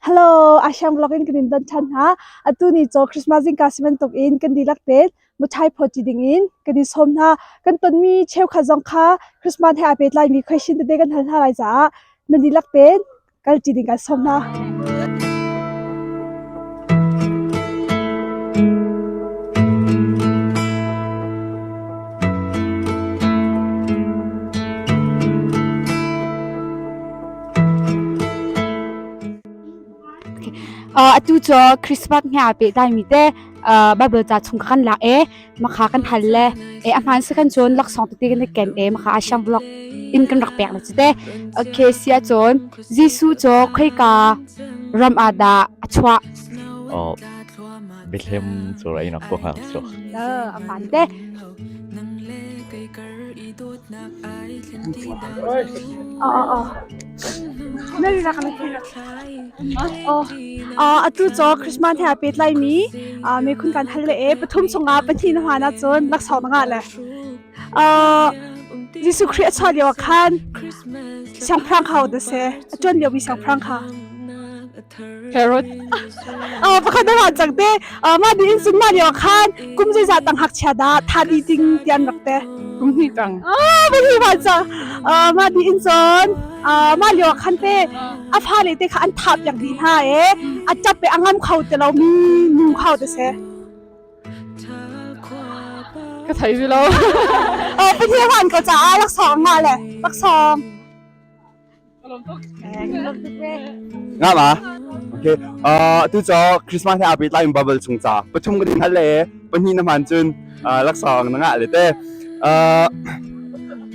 Hello, Asham vlog in kan in don ṭhan hna. Atu ni cu Christmas zingka si bantuk in kan dihlak tein muṭhai phawt ding in kan i sawm hna. Kan tonmi cheukhat zong kha Christmas he aa pehtlaimi question tete kan hal hna lai caah nan dihlak tein kalṭi ding kan sawm hna. Atu cu Christmas he aa pehtlaimi te Bible ca chung kha kan lak i makha kan hal le a hmaan si kan cun laksawng tete kan i ken i makha Asian vlog in kan rak pek le cu te. Okay, si ahcun Jesuh cu khoika ram ah dah a chuah? Oh, Bethlehem cu rai nak ko hngak cu. A hmaan te. Atu cu Christmas he aa pehtlaimi miphun kan hal le pathum chungah pahnih na hmaan ahcun laksawng na ngah le. Jesuh Khrih a chuah lio ah khan siangpahrang kha na si. A ṭuan liomi siangpahrang kha. Herod. Pakhat na hmaan cang te. Mah dih in cun mah lio ah khan kum zeizah tang ngakchia dah tha dih ding ti an rak te. Kum hnih tang. Pahnih hmaan cang. Mah dih in cun mah lio ah khan te a fale te kha an thah piak dih hna i a ṭap i a ngam kho ti lomi nu kha te si. Ka thei bi lo. Pathian hmaan ko caah laksawng ngah le laksawng. Nga ma? Okay. Tu cu Christmas he aa pehtlai in bubble chung ca pathum ka din hal le pahnih na hman cun laksawng na ngah le te.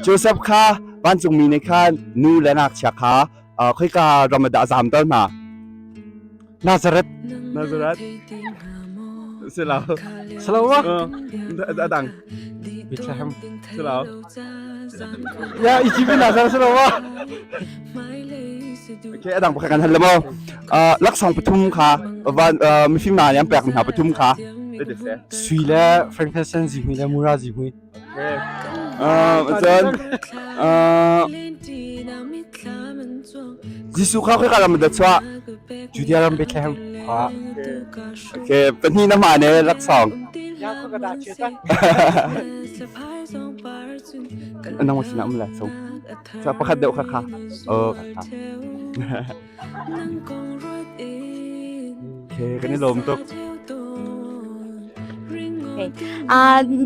Joseph kha vancungmi nih khan nu le ngakchia kha khoika ram ah dah a zamter hna? Nazareth. Nazareth. Si lo. Si lo ma? A dang. Bethlehem. Si lo. Ya, Egypt in Nazareth si lo ma? Okay, a dang pakhat kan hal le mo. Laksawng pathum kha van mifim hna nih an pek hna pathum kha. Sui le frankincense zihmui le mura zihmui. Cun Jesuh kha khoika ram dah chuah? Judea ram Bethlehem khua. Okay, pahnih na hmaan e laksawng. Nang sinah um lai sung. Sa pakhat deuh kha kha. Oh, kha kha. Okay, kan i lawm tuk.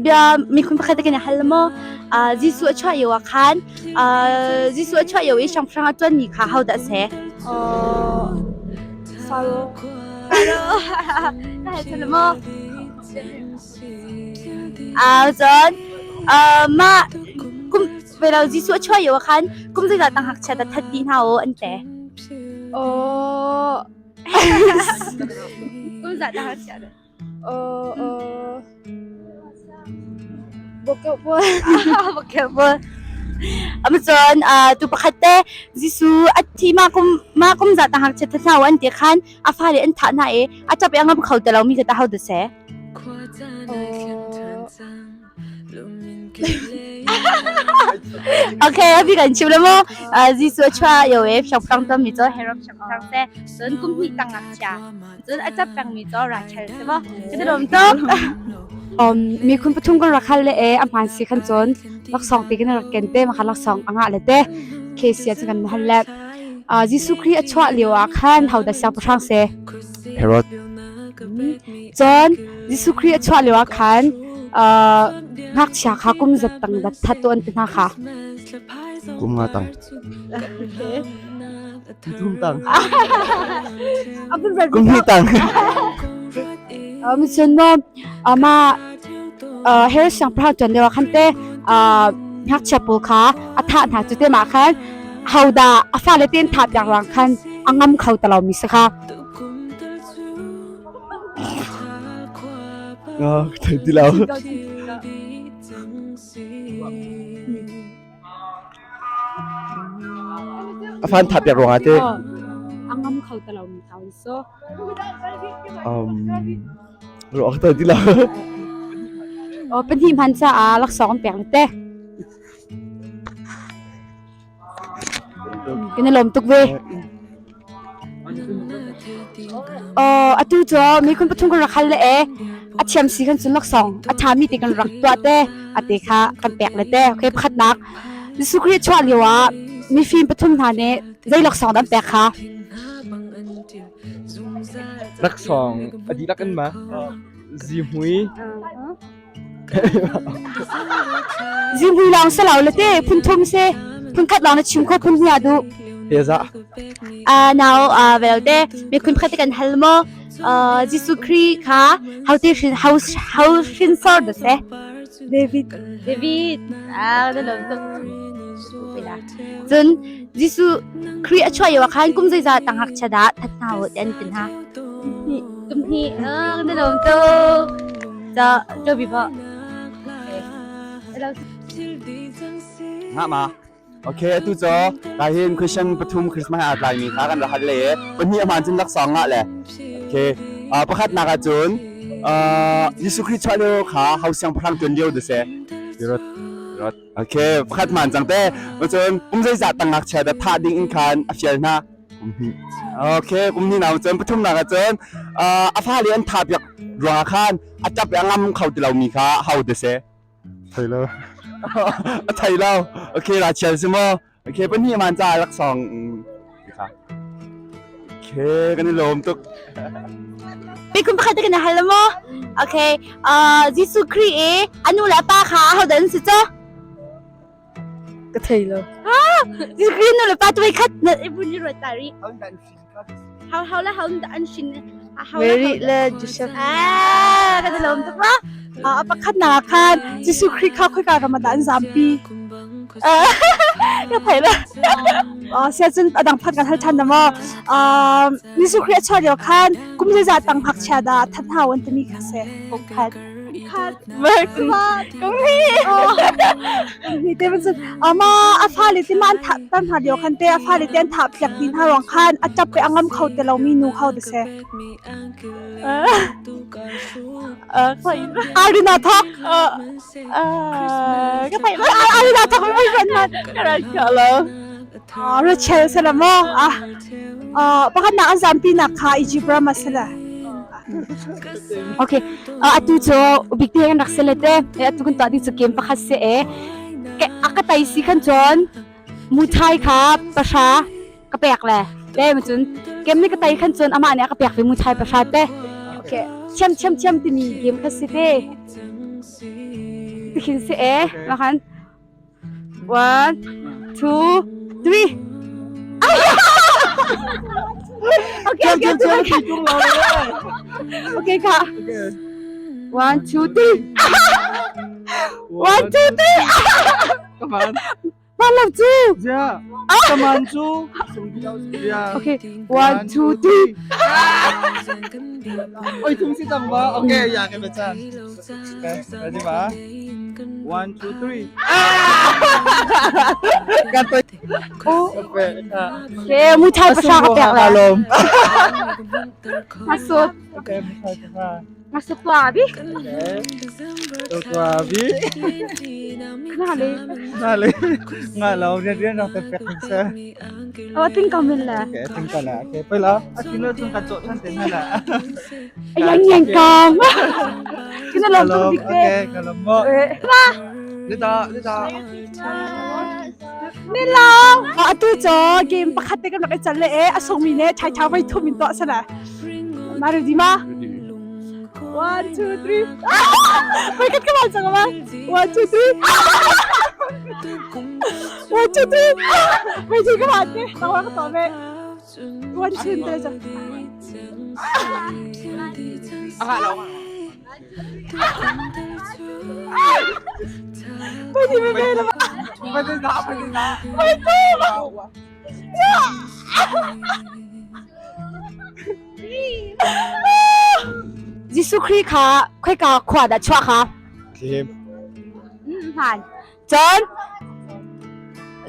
Bia miphun pakhat kan i hal maw? Jesuh a chuah lio ah khan Jesuh a chuah lio i siangpahrang a ṭuanmi kha hodah a si? Faro. Faro. Ka hal ṭhan maw? Cun mah kum velo Jesuh a chuah lio ah khan kum zeizat tang ngakchia dah that dih hna u an ti? Kum zat tang ngakchia dah? Cun tu pakhat te Jesuh a thi mah kum mah kum zat tang ngakchia that hna u an ti khan a fale an thah hna i a ṭap i a ngam kho ti lomi kha tah ho dah si? Okay, abi kan chim le mu. Jesuh a chuah yo e siangpahrang tam mi cu Herod siangpahrang te cun kum hnih tang ngakchia cun a cap peng mi cu Rachel si maw? Ka ti lawm tuk. Mikhun pathum kan rak hal le e a hmaan si khan cun laksawng ti kan rak ken te makha laksawng a ngah le te KC cu kan hal le Jesuh Khrih a chuah lio ah khan hodah siangpahrang si? Herod. Cun Jesuh Khrih a chuah lio ah khan ngakchia kha kum zat tang dat that tu an ti hna kha. Kum nga tang. Kum tang. Kum hnih tang. Cun maw mah Herod siangpahrang ṭuan lio ah khan te ngakchia pawl kha a thah hna cu te mah khan hodah a fale tein thah piak ruang khan a ngam kho ti lomi si kha. Thei ti lo. A fan tha piak ruangah te. A ngam kho ti lo mi kha so. Um, ruak thei ti lo. Oh, pahnih hman caah laksawng an pek le te. Kan i lawm tuk ve. Oh, atu cu mikhun pathum kan rak hal le e a thiam si kan cun laksawng a ṭhami te kan rak tuah te a te kha kan pek le te okay pakhatnak Jesuh Khrih chuah lio ah mifim pathum hna nih zei laksawng dah an pek kha Laksawng a dihlak in ma zihmui Zihmui lawng si lo le te phun thum si phun khat lawng na chim kho phun hnih ah duh. Teza. Now velte miphun pakhat kan hal maw Jesuh Khrih kha how te hrin how how hrinsor da se David David ah na lom tuk cun Jesuh Khrih a chuah yo khan kum zeizah tang hak cha dah that hna u an tin ha kum hi na lom tuk Ca Jobi ba. Nga ma. Okay, atu cu kai hin Christian pathum Christmas aa tlai mi kha kan ra hal le pahnih aman cun laksawng ngah le. Okay. Pakhat nak ah cun Jesuh Khrih chuah lio kha ho siangpahrang tuan lio de se. Herod. Herod. Okay, pakhat man cang te. Cun kum zeizah tang ngakchia da thah ding in khan a fial hna. Okay, kum ni nau cun pathumnak ah cun a fale an tha piak ruangah khan a ṭap i a ngam kho ti lomi kha ho te si? Thei lo. A thei lo. Okay, ra chial si maw? Okay, pahnih man ca laksawng kha. Okay, kan i lawm tuk. Mikum pakhat kan hal maw? Okay, Jesuh Khrih i a nu le a pa kha ho dan si cu? Ka thei lo. Green nu le pa tuai khat na ibun i ruat tari. How how la how an shin how Mary le Joseph. Ah, ka lom tuk ma. A pakhat na khan Jesuh Khrih kha khoika ram ah dah an zampi. Ka thei la. Sia cun adang phat kan hal than na maw? Jesuh Khrih a chuah lio khan kum zeizah tang ngakchia dah that hau an timi kha si. Kum khat. Khat. Kum hi. Ni te ban ama a fale te ma an thah tan hna lio khan te a fale te an thah piak ti hna ruang khan a tap pe angam kho te lo mi nu kho te se. Arina thok. Ka thai Arina thok mi ban man. Ka lo. Rachel sela mo. Ah pakhat nak an zampi nak kha Egypt ram a sela. Okay. Atu cu big te kan rak sele te. Atu kan tuah ding cu game pakhat si e. Ke a ka tai si khan cun muthai kha pahra ka pek le. Te ma cun game ni ka tai khan cun amah nih a ka pek ve muthai pahra te. Okay. Thiam thiam thiam timi game kha si te. Tikhin si e. Ma khan One, two, three. Okay, okay, okay. Okay, ka. One, two, three. One, two, three. Come on. Malam cu. Yeah. Come on cu. Yeah. Okay. One, two, three. Oi, thung si tang ba? Okay, ya ke baca. Okay, ready ba? One, two, three. Kan toi. Oh. Okay, mu thai pasha ka pek la. Alom. Masuk. Okay, mu thai pasha. Masuk tua bi. Okay. Tua bi. Nga le. Nga le. Nga lo, rian rian rak te pek sa. Oh, ting kamin la. Okay, ting ka la. Okay, pala. Atino chung ka chok than te na la. Yang yang kam. Kena lom tuk dik te. Okay, kalau mo. Ni ta, ni ta. Ni long. Atu cho game pakhat te kan rak i chal le e asung mi ne chai chau vai thum in to sana. Ma ready ma? One, two, three. Vai kat kamal chang ma. One, two, three. One, two, three. Vai thi kamal te. Tawa ka to ve. One, two, three. Vai thi ve ve la. Vai thi na, vai thi na. Vai tu. Jesuh Khrih kha khoika khua dah chuah kha? Bethlehem. Hmaan. Cun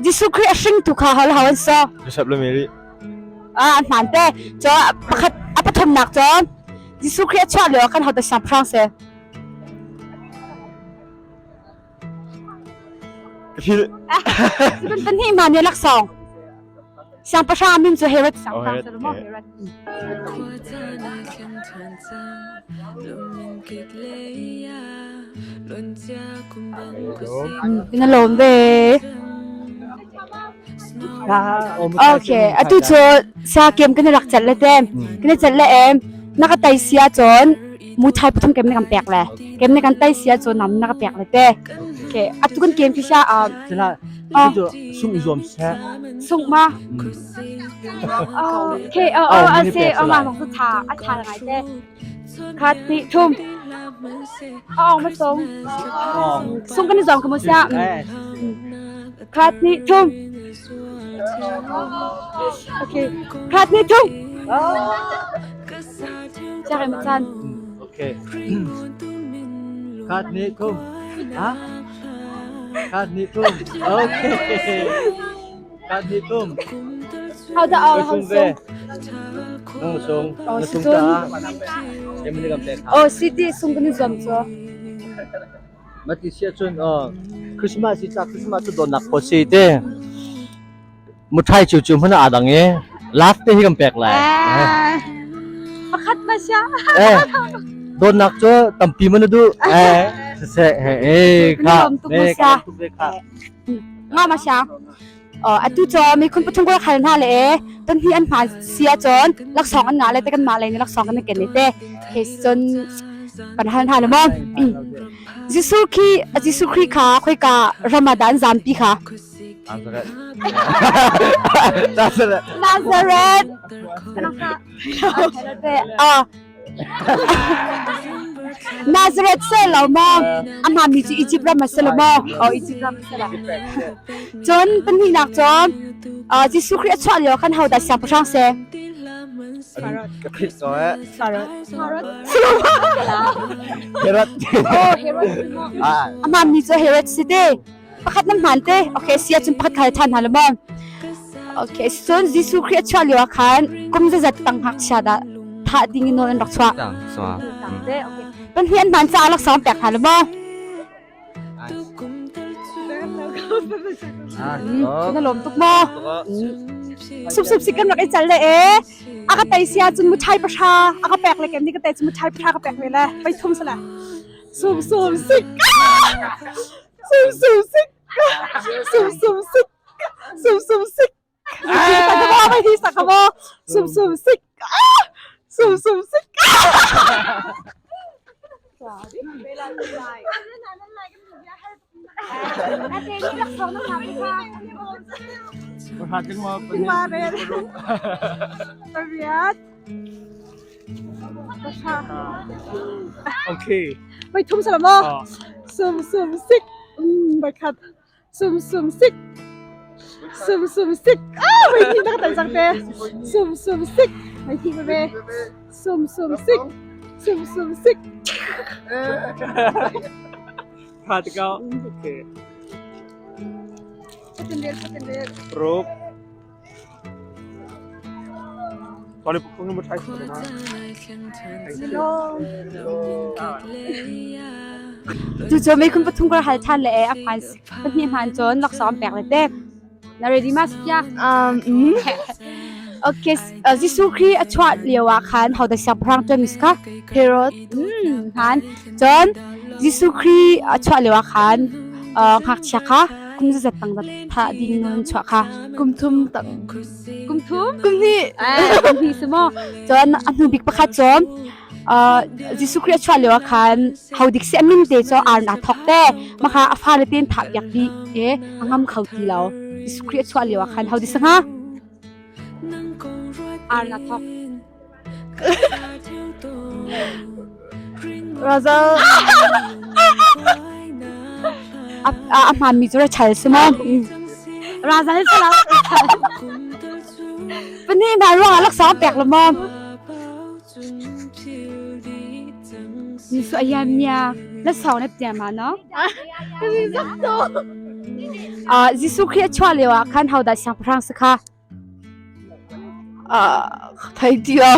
Jesuh Khrih a hringtu kha hol ho an so? Joseph le Mary. Ah, an hmaan te. Cun pakhat a pathumnak cun Jesuh Khrih a chuah lio ah khan hodah siangpahrang si? Ka philh. Cutin pahnih hmaan nih laksawng. Siangpahrang min cu Herod siangpahrang Herod, si maw eh. Herod. Na lawm ve. Okay, atu cu sa kem kan rak chat le te. Kan chat le em. Na ka tai sia chon mu thai pathum kem na kan pek le. Kem na kan tai sia chon nam na ka pek le te. Okay, atu kan kem khi sha Sila cu sung i zuam seh. Sung ma. Okay, oh oh a se oh ma mong tha a tha ngai te. Khat ni thum. Oh ma sung. Sung kan zuam ka mo sia. Khat ni thum. Okay. Khat ni thum. Cha kai ma chan. Okay. Khat ni thum. Ha? Khat ni thum. Okay. Khat ni thum. How the all how sung. Nung sung. Oh, Na sung sung. ta. Em ni kam tek. Oh, city sung kan zuam cho. Mati sia chun oh Christmas i cha Christmas chu don nak po si te. Muthai chu chu hmana adang e. Last te hi kam pek lai. Pakhat na siya. Eh. Don nak chu tampi man du. Eh. Se eh kha. Eh kha. Nga ma siya. Oh, atu cho mi khun pathung ko khal na le ton hi an hma sia chon laksong an nga le te kan ma le ni laksong kan ken ni te he chon kan hal hna le mo Jesu khi Jesu Khrih kha khoi ka Ramadan zampi kha Nazareth. Nazareth. Nazareth ah Nazareth se lo mo a hma mi cu Egypt ram a si lo mo oh Egypt ram a si lo cun pahnih nak cun Jesuh Khrih a chuah lio khan hodah siangpahrang si Ka phit so eh. Herod. Herod. Oh, Herod. Ah. A hmaan mi cu Herod si te. Pakhat nan hmaan te. Okay, sia cun pakhat khal than hna le maw? Okay, cun Jesuh Khrih a chuah lio ah khan kum zazat tang ngakchia dah thah ding in nawl an rak chuah. Tang sua. Te, okay. Pan hi an hmaan caah laksawng pek hna le maw? Na lawm tuk maw? Sup sup si kan rak i cal le e. A ka tei sia cun muthai pahra a ka pek le kem ni ka tei cun muthai pahra ka pek ve le. Pei thum sala. Sum sum sik. Sum sum sik. Sum sum sik. Sum sum sik. Vai thi sakamo. Sum sum sik. Sum sum sik. Okay. Vai thum salamo. Sum sum sik. Vai khat. Sum sum sik. Sum sum sik. Ah, vai thi na ka tai cang te. Sum sum sik. Vai thi ve. Sum sum sik. Sum sum sik. Tha te ko. Okay. Ruk. Sorry, kung mo try sa na. Cucu mei kun pathum kar hal than le e a phan pahnih hman cun laksawng pek le te. Na ready ma Sophia? Okay, Jesuh Khrih a chuah lio ah khan hodah siangpahrang ṭuan mi si kha? Herod. Han. Cun Jesuh Khrih a chuah lio ah khan ngakchia kha kum zazat tang thah ding nun chuah kha. Kum thum tang. Kum thum? Kum hnih. Kum hnih si maw? Cun a hnu bik pakhat cu Jesuh Khrih a chuah lio ah khan hodik si a min te cu ar naa thawk te. Maka a fale tein thah piak dih i a ngam kho ti lo. Jesuh Khrih a chuah lio ah khan hodik si hnga? Ar naa thawk. Razal. A hmaanmi cu Rachel si maw? Razal si lo. Pahnih hna ruangah laksawng pek lo maw? Nisu ayam nia laksawng na tiam ma no? Jesuh Khrih a chuah lio ah khan hodah siangpahrang si kha? Thei ti lo.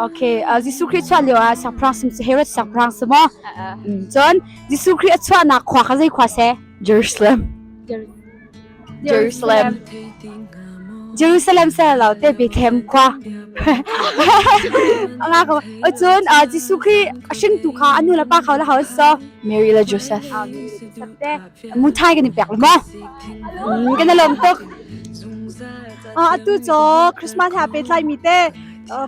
Okay, Jesuh Khrih chuah lio ah siangpahrang sim cu Herod siangpahrang si maw? Cun Jesuh Khrih a chuahnak khua kha zei khua seh? Jerusalem. Jerusalem. Jerusalem sel lo te Bethlehem khua. Nga ko. Cun Jesuh Khrih a hringtu kha a nu le pa kha le ho so. Mary le Joseph. Te muthai kan i pek lo maw? Kan i lawm tuk. Atu cu Christmas he aa pehtlaimi te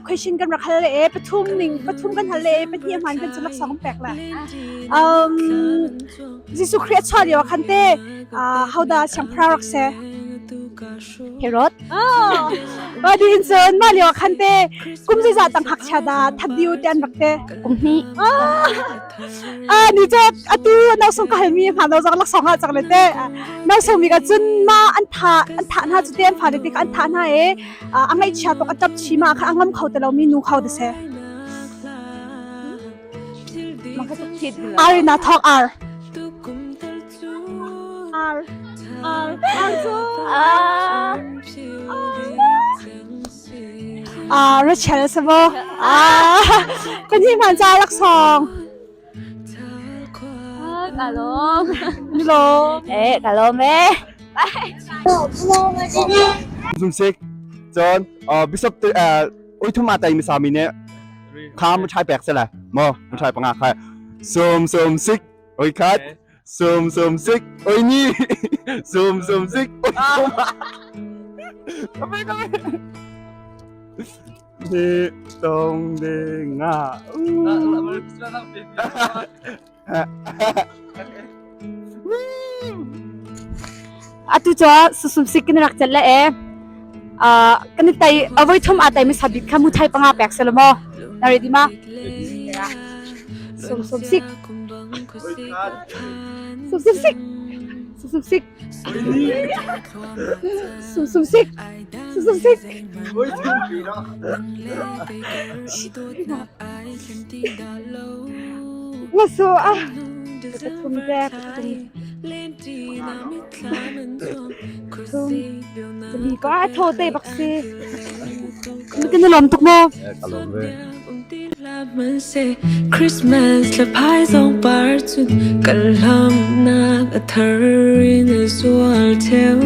question kan rak hal e pathum ning pathum kan hal e pahnih hman kan cu laksawng pek le. Um, Jesuh Khrih a chuah lio ah khan te hodah siangpahrang rak si? Herod. Oh, mah din cun mah lio ah khan te kum zeizah tang ngakchia dah that diu te an rak te. Kum hnih. Ah, ni cu atu nau sung ka halmi hma no zong laksawng ah cang le te. Nau sung mi ka cun ma an tha an thah hna cu te an fa te kha an thah hna e a ngaihchia tuk a tap chi ma kha a ngam kho te lo mi nu kho te se. Ar in a thawk ar. Ar. Ar. Ar cu. Ah, Rachel sa mo. Ah, kan hi hman ca laksawng. Ka lawm. Lawm. Eh, ka lawm eh. Zum sik. Cun bishop oi thum a tai mi sami ne kha mu chai pek se la mo mu chai panga kha sum sum sik oi khat sum sum sik oi ni sum sum sik oi thum kame kame ni tong de nga. Atu cu susum sik kan rak cat le e. Kan i tai avoi thum a tai mi sabit kha mu thai panga pek selo mo. Na ready ma? Sum sum sik. Sum sum sik. Sum sum sik. Sum sum sik. Sum sum sik. Ngasu ah. Pathum te pathum. Thum. Li ko a tho te bak si. Kan lom tuk mo. Ka lom ve. Christmas le phai zong par cun kan hlamnak a thar in a zual theo.